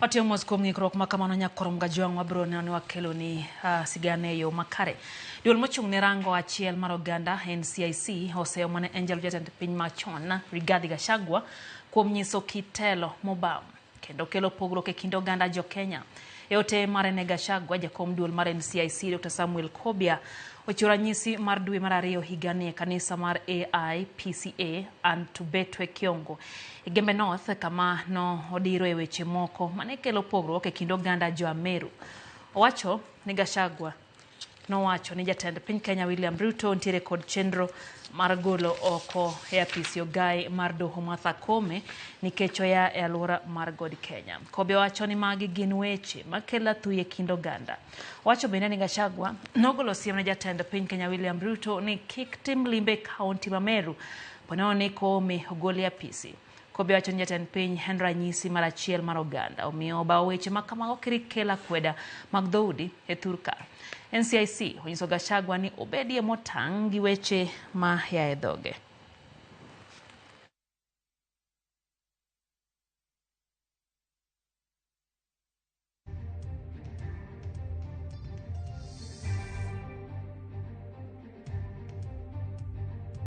Watiyo mos kuom ng'ikruok ma kamano nyakorom gajwang' wabiro neno ni wakelo ni sigana e yo makare. Duol mochung' ne rango achiel mar oganda NCIC oseyo mane en jalup jatend piny machon Rigathi Gachagua kuom nyiso kit telo mobam kendo kelo pogruok e kind oganda jo Kenya. E ote mare ne Gachagua, jakom duol mar NCIC Dr. Samuel Kobia ochiwo ranyisi mar dwe mar ariyo higani e kanisa mar AIPCA Antubetwe Kiongo e Gembe North kama no odiro e weche moko mane kelo pogruok e kind oganda jo Ameru. Owacho ni Gachagua nowacho ni jatend piny Kenya William Ruto nitiere kod chenro mar golo oko e apisi ogai mar doho Martha Koome nikech oya e alwora mar God Kenya. Kobe wacho ni magi gin weche makelo athuyi e kind oganda. Owacho bende ni Gachagua nogolo siem ne jatend piny Kenya William Ruto ni kik tim limbe e kaunti ma Meru ponono ni Koome ogol e apisi. Kobe wacho ni jatend piny en ranyisi mar achiel mar oganda, omiyo obawo weche ma kamago kik kel akweda mag dhoudi e thur ka. NCIC onyiso Gachagua ni obedie motang' gi weche ma ya e dhoge.